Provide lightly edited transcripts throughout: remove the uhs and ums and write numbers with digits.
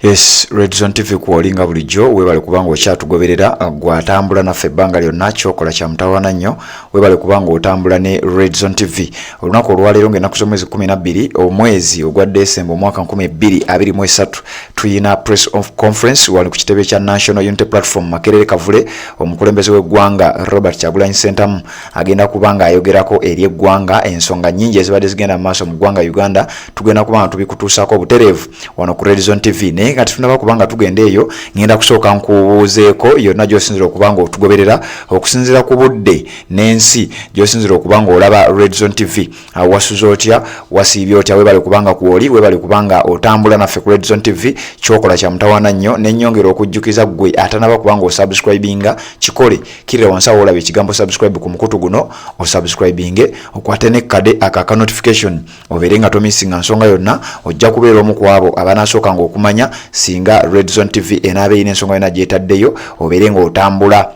Yes, Redzone TV kwoli nga bulijjo. Webale kubanga okyatugoberera, gwatambula naffe ebbanga lyonna, kyokola kya mutawaana nnyo. Webale kubanga otambula ne Redzone TV. Olunaku olwaleero ng'ennaku z'omwezi 12 omwezi ogwa Desemba omwaka 2023, tuyina press of conference wali ku kitebe kya National Unity Platform, Makerere Kavule. Omukulembeze w'eggwanga Robert Kyagulanyi Ssentamu agenda kuba nga ayogerako eri eggwanga. Ensonga nnyingi ezibadde zigenda mu maaso mu ggwanga Uganda tugenda kuba nga tubikutuusaako obutereevu wano ku Redzone TV. Naye nga tetunaba kubanga tugenda eyo, ngenda kusooka nkubuuzeeko yonna gy'osinzira okuba nga otugoberera, okusinziira ku budde n'ensi gy'osinzira okuba nga olaba Redzone TV. Wasuze otya? Wasiibye otya? Webale kubanga kwoli, webale kubanga otambula naffe ku Redzone TV, kyokola kya mutawaana nnyo. Nenyongera okujjukiza ggwe atanaba kubanga osubscribinga, kikole. Kirira wansi awo olaba ekigambo "subscribe" ku mukutu guno, osubscribinge, okwate nekkade aka aka notification, obeere nga tomissinga nsonga yonna. Ojja kubeera omu ku abo abanaasookanga okumanya singa Redzone TV enaaba erina ensonga yonna gyetaddeyo, obeere ng'otambula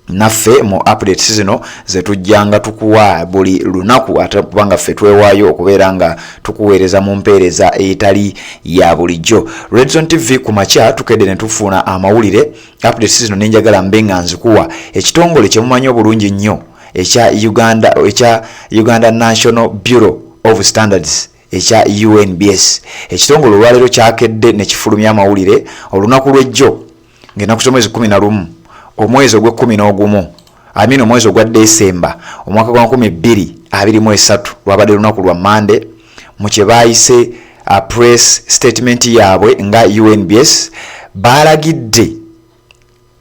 naffe mu updates zino zetujjanga tukuwa buli lunaku, ate kubanga ffe twewaayo okubeera nga tukuweereza mu mpeereza etali ya bulijjo. Redzone TV, ku makya tukedde ne tufuna amawulire, updates zino nenjagala mbe nga nzikuwa. Ekitongole kyemumanyi obulungi nnyo ekya Uganda National Bureau of Standards, ekya UNBS, ekitongole olwaleero kyakedde ne kifulumya amawulire olunaku lw'ejjo ng'ennaku z'omwezi 11 omwezi ogw'e-11, amina, omwezi ogwa Desemba omwaka gwa 2023. Lwabadde lunaku lwa Mande. Mu kye baayise press statement yaabwe nga UNBS, balagidde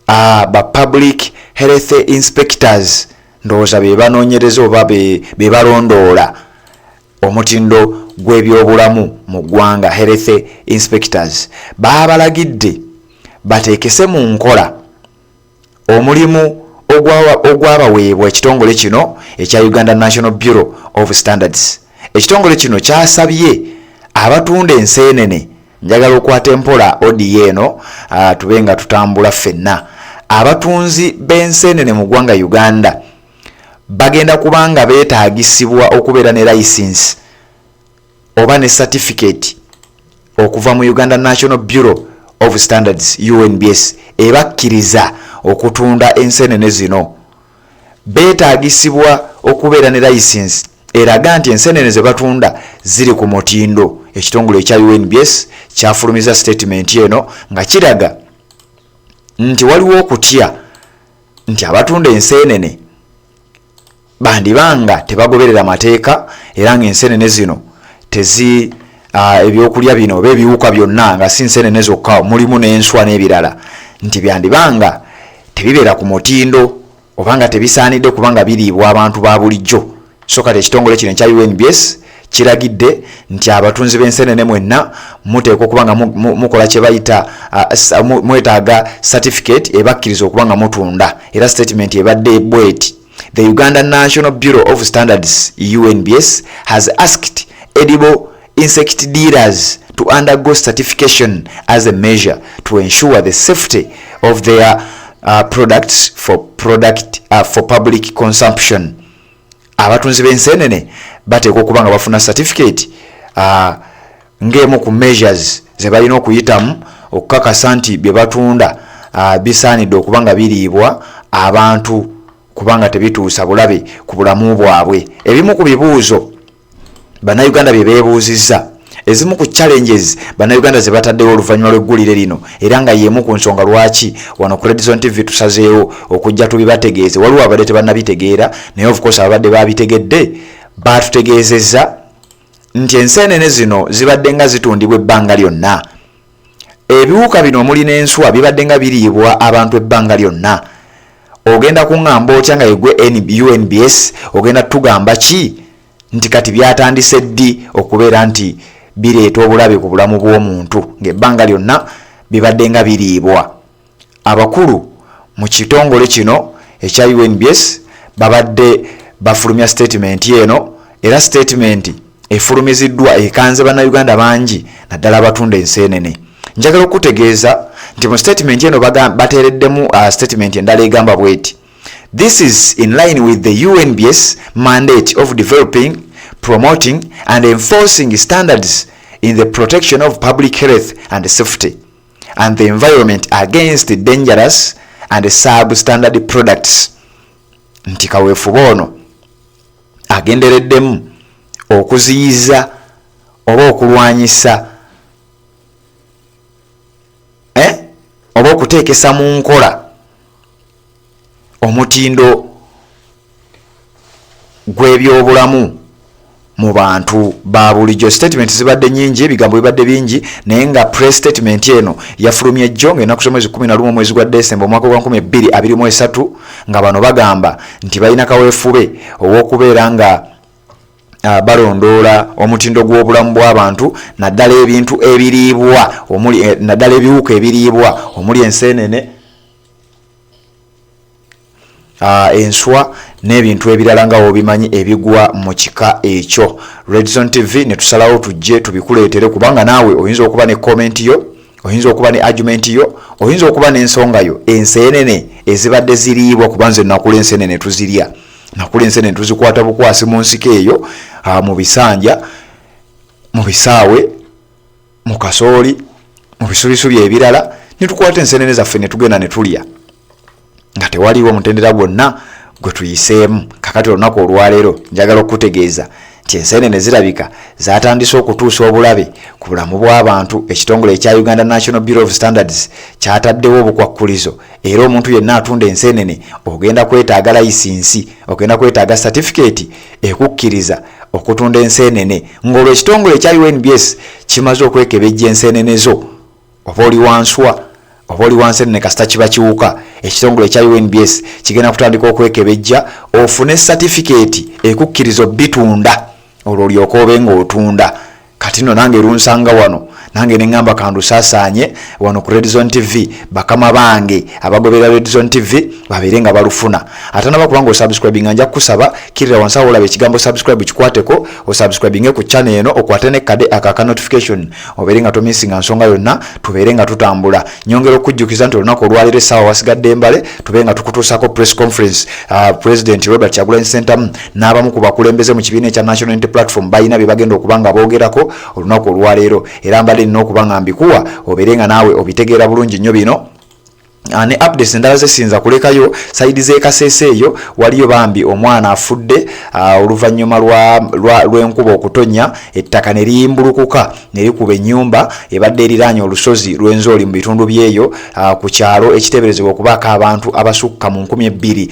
ba public health inspectors, ndowooza be banoonyereza oba be balondoola omutindo gw'ebyobulamu mu ggwanga, health inspectors, baabalagidde bateekese mu nkola omulimu ogwabaweebwa ekitongole kino ekya Uganda National Bureau of Standards. Ekitongole kino kyasabye abatunda enseenene, njagala okwata empola audio eno, tube nga tutambula ffenna. Abatunzi b'enseenene mu ggwanga Uganda bagenda kubanga beetaagisibwa okubeera ne license oba ne certificate okuva mu Uganda National Bureau of Standards, UNBS, ebakkiriza okutunda ensenene zino. Beetaagisibwa okubeera ne license eraga nti ensenene ze batunda ziri ku mutindo. Ekitongole ekya UNBS kyafulumiza statement eno nga kiraga nti waliwo okutya nti abatunda ensenene bandibanga tebagoberera mateeka, era nga ensenene zino tezi ebyokulya bino oba ebiwuka byonna, nga si nsenene zokka, mulimu n'enswa n'ebirala, nti byandibanga tebibeera ku mutindo oba nga tebisaanidde kubanga biriibwa abantu ba bulijjo. So kati ekitongole kino ekya UNBS kiragidde nti abatunzi b'ensenene mwenna muteekwa okuba nga mukola kye bayita mwetaaga certificate ebakkiriza okuba nga mutunda. Era statement ebadde bweti: "The Uganda National Bureau of Standards, UNBS, has asked edible insect dealers to undergo certification as a measure to ensure the safety of their products for public consumption." Abatunzi b'ensenene bateekwa okuba nga bafuna certificate ng'emu ku measures ze balina okuyitamu okukakasa nti bye batunda bisaanidde okuba nga biriibwa abantu, kubanga tebituusa bulabe ku bulamu bwabwe. Ebimu ku bibuuzo Bannayuganda bye beebuuzizza, ezimu ku challenges Bannayuganda ze bataddewo oluvannyuma lw'eggulire lino, era nga y'emu ku nsonga lwaki wano ku Redzone TV tusazeewo okujja tubibategeeze. Waliwo abadde tebannabitegeera, naye of course abadde babitegedde batutegeezezza nti enseenene zino zibadde nga zitundibwa ebbanga lyonna, ebiwuka bino omuli n'enswa bibadde nga biriibwa abantu ebbanga lyonna. Ogenda kuŋŋamba otya nga yegwe UNBS, ogenda tugamba ki nti kati byatandise ddi okubeera nti bireeta obulabe ku bulamu bw'omuntu ng'ebbanga lyonna bibadde nga biriibwa? Abakulu mu kitongole kino ekya UNBS babadde bafulumya statement eno, era statement efulumiziddwa ekanze Bannayuganda bangi, naddala abatunda enseenene. Njagala okutegeeza nti mu statement eno bateereddemu statement endala egamba bweti: "This is in line with the UNBS mandate of developing, promoting and enforcing standards in the protection of public health and safety." and the environment against dangerous and substandard products. Nti kaweefube ono agendereddemu okuziyiza oba okulwanyisa oba okuteekesa mu nkola omutindo gw'ebyobulamu mu bantu ba bulijjo. Statement zibadde nyingi, ebigambo bibadde bingi, naye nga press statement eno yafulumye jjo ng'ennaku z'omwezi 11 omwezi gwa Desemba omwaka gwa 2023, nga bano bagamba nti balina kaweefube ow'okubeera nga balondoola omutindo gw'obulamu bw'abantu, naddala ebintu ebiriibwa omuli naddala ebiwuka ebiriibwa omuli enseenene, enswa n'ebintu ebirala nga wobimanyi ebigwa mu kika ekyo. Redzone TV ne tusalawo tujje tubikuleetere, kubanga naawe oyinza okuba ne comment yo, oyinza okuba ne argument yo, oyinza okuba n'ensonga yo. Enseenene ezibadde ziriibwa, kuba nze nakula enseenene tuzirya, nakula enseenene tuzikwata bukwasi mu nsiko eyo, mu bisanja, mu bisaawe, mu kasooli, mu bisubisubi ebirala, ne tukwata enseenene zaffe ne tugenda ne tulya nga tewaliwo mutendera gwonna gwe tuyiseemu. Kakati olunaku olwaleero njagala okukutegeeza nti enseenene zirabika zatandise okutuusa obulabe ku bulamu bw'abantu. Ekitongole ekya Uganda National Bureau of Standards kyataddewo obukwakkulizo, era omuntu yenna atunda enseenene ogenda kwetaaga layisinsi, ogenda kwetaaga satifikeeti ekukkiriza okutunda enseenene, ng'olwo ekitongole ekya UNBS kimaze okwekebejja enseenene zo. Oba oli wanswa oba oli wansenene, kasita kiba kiwuka, ekitongole ekya UNBS kigenda kutandika okwekebejja ofune satifikeeti ekukkiriza obitunda, olwo olyoka obe ng'otunda. Kati nno nange lunsanga wano, nange neŋŋamba kandusaasaanye wano ku Redzone TV, bakama bange abagoberera Redzone TV babeere nga balufuna. Atanaba kubanga osubscribinga, nja kukusaba kirira wansi awo olaba ekigambo subscribe, kikwateko osubscribinge ku channel eno, okwate ne kade aka ka notification, obeere nga tomisinga nsonga yonna, tubeere nga tutambula. Nyongera okujjukiza nti olunaku olwaleero essaawa wasigadde embale tubeere nga tukutuusako press conference. President Robert Kyagulanyi Ssentamu n'abamu ku bakulembeze mu kibiina ekya National Unity Platform balina bye bagenda okuba nga boogerako olunaku olwaleero, era mbadde nina okuba nga mbikuwa obeere nga naawe obitegeera bulungi nnyo bino. Ne updates endala zesinza kulekayo, side z'e Kasese eyo waliyo bambi omwana afudde oluvannyuma lw'enkuba okutonya, ettaka ne liyimbulukuka ne likuba ennyumba ebadde eriraanye olusozi lw'Enzooli mu bitundu byeyo, ku kyalo ekiteeberezebwa okubaako abantu abasukka mu 2000.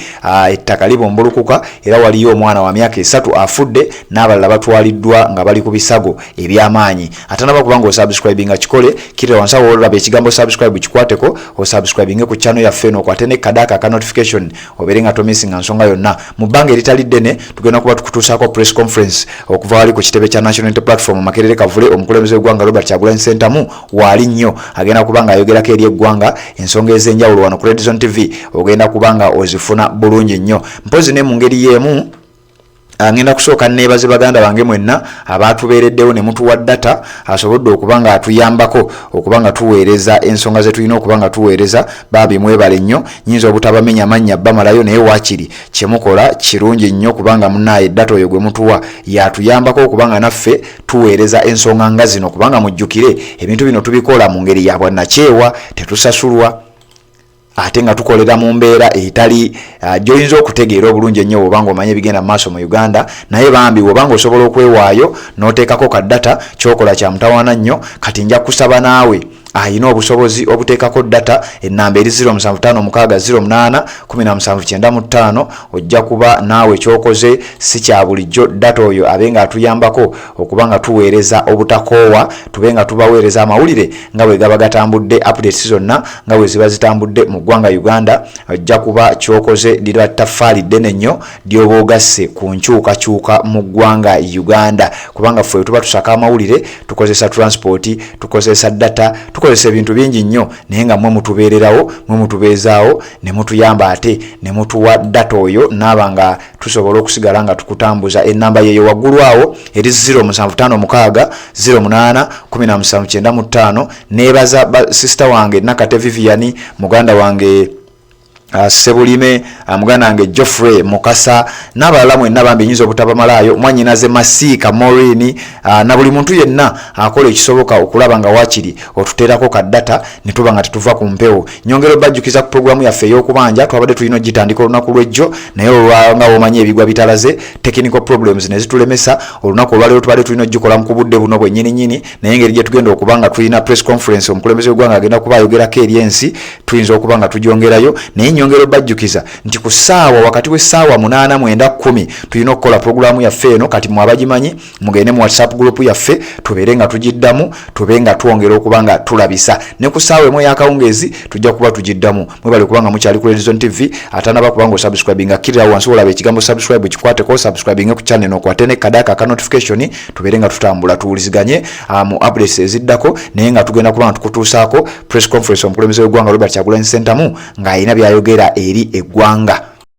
Ettaka libumbulukuka era waliyo omwana wa myaka 3 afudde n'abalala batwaliddwa nga bali ku bisago eby'amaanyi. Atanaba kubanga osubscribinga, kikole, kirira wansi awo olaba ekigambo subscribe, kikwateko osubscribinge ku channel yaffe eno, okwate ne kadaaka aka notification, obeere nga tomisinga nsonga yonna. Mu bbanga eritali ddene tugenda kuba tukutuusaako press conference okuva wali ku kitebe kya National Unity Platform, Makerere Kavule. Omukulembeze w'eggwanga Robert Kyagulanyi Ssentamu waali nnyo, agenda kuba nga ayogerako eri eggwanga ensonga ez'enjawulo. Wano ku Redzone TV ogenda kuba nga ozifuna bulungi nnyo. Mpozi ne mu ngeri y'emu, ngenda kusooka neebaze baganda bange mwenna abatubeereddewo ne mutuwa data asobodde okuba nga atuyambako okuba nga tuweereza ensonga ze tulina okuba nga tuweereza. Baabi mwebale nnyo. Nyinza obutabamenya mannya bamalayo, naye waakiri kyemukola kirungi nnyo, kubanga munaaye data oyo gwe mutuwa yatuyambako okuba nga naffe tuweereza ensonga nga zino, kubanga mujjukire ebintu bino tubikola mu ngeri ya bwannakyewa, tetusasulwa, ate nga tukolera mu mbeera etali gy'oyinza okutegeera obulungi ennyo bw'obanga omanye ebigenda mu maaso mu Uganda. Naye bambi bw'obanga osobola okwewaayo n'oteekako ka data, kyokola kya mutawaana nnyo. Kati nja kusaba naawe ayina obusobozi obuteekako data, ennamba eri 0756 08 1795, ojja kuba naawe kyokoze si kya bulijjo. Data oyo abe nga atuyambako okuba nga tuweereza obutakoowa, tube nga tubaweereza amawulire nga bwe gaba gatambudde, updates zonna nga bwe ziba zitambudde mu ggwanga Uganda. Ojja kuba kyokoze liba ttaffaali ddene nnyo ly'oba ogasse ku nkyukakyuka mu ggwanga Uganda, kubanga ffe tuba tusaka amawulire tukozesa transport, tukozesa data, tukozesa ebintu bingi nnyo, naye nga mmwe mutubeererawo, mwe mutubeezaawo ne mutuyamba ate ne mutuwa data oyo naaba nga tusobola okusigala nga tukutambuza. Enamba yeyo waggulu awo eri 0756 08 1795. Neebaza sister wange Nakate Vivian, muganda wange. Sebulime, muganda wange Geoffrey Mukasa n'abalala mwenna, bambi nyinza obutabamalaayo, mwanyinaze Masiika Maureen, na buli muntu yenna akola ekisoboka okulaba nga wakiri otuteerako ka data ne tuba nga tetuva ku mpewo. Nyongera obajjukiza ku pulogulaamu yaffe ey'okubanja. Twabadde tulina ogitandika olunaku lw'ejjo, naye olwanga womanyi ebigwa bitalaze, technical problems ne zitulemesa. Olunaku olwaleero tubadde tulina ogikola ku budde buno bwennyini nnyini, naye engeri gye tugenda okuba nga tulina press conference, omukulembeze w'eggwanga agenda kuba ayogerako eri ensi, tuyinza okuba nga tugyongerayo. Naye nyongera obajjukiza nti ku ssaawa, wakati w'essaawa 8, 9, 10 tulina okukola pulogulaamu yaffe eno. Kati mwe abagimanyi, mugende mu WhatsApp group yaffe, tubeere nga tugiddamu, tube nga twongera okuba nga tulabisa. Ne ku ssaawa 1 ey'akawungeezi tujja kuba tugiddamu. Mwebale kuba nga mukyali ku Redzone TV. Atanaba kubanga osubscribinga, kkirira wansi olaba ekigambo "subscribe", kikwateko, subscribinge ku channel, okwate ne kadaka aka notification, tubeere nga tutambula, tuwuliziganye mu updates eziddako. Naye nga tugenda kuba nga tukutuusaako press conference omukulembeze w'eggwanga Robert Kyagulanyi Ssentamu ng'alina by'ayogera eri eggwanga.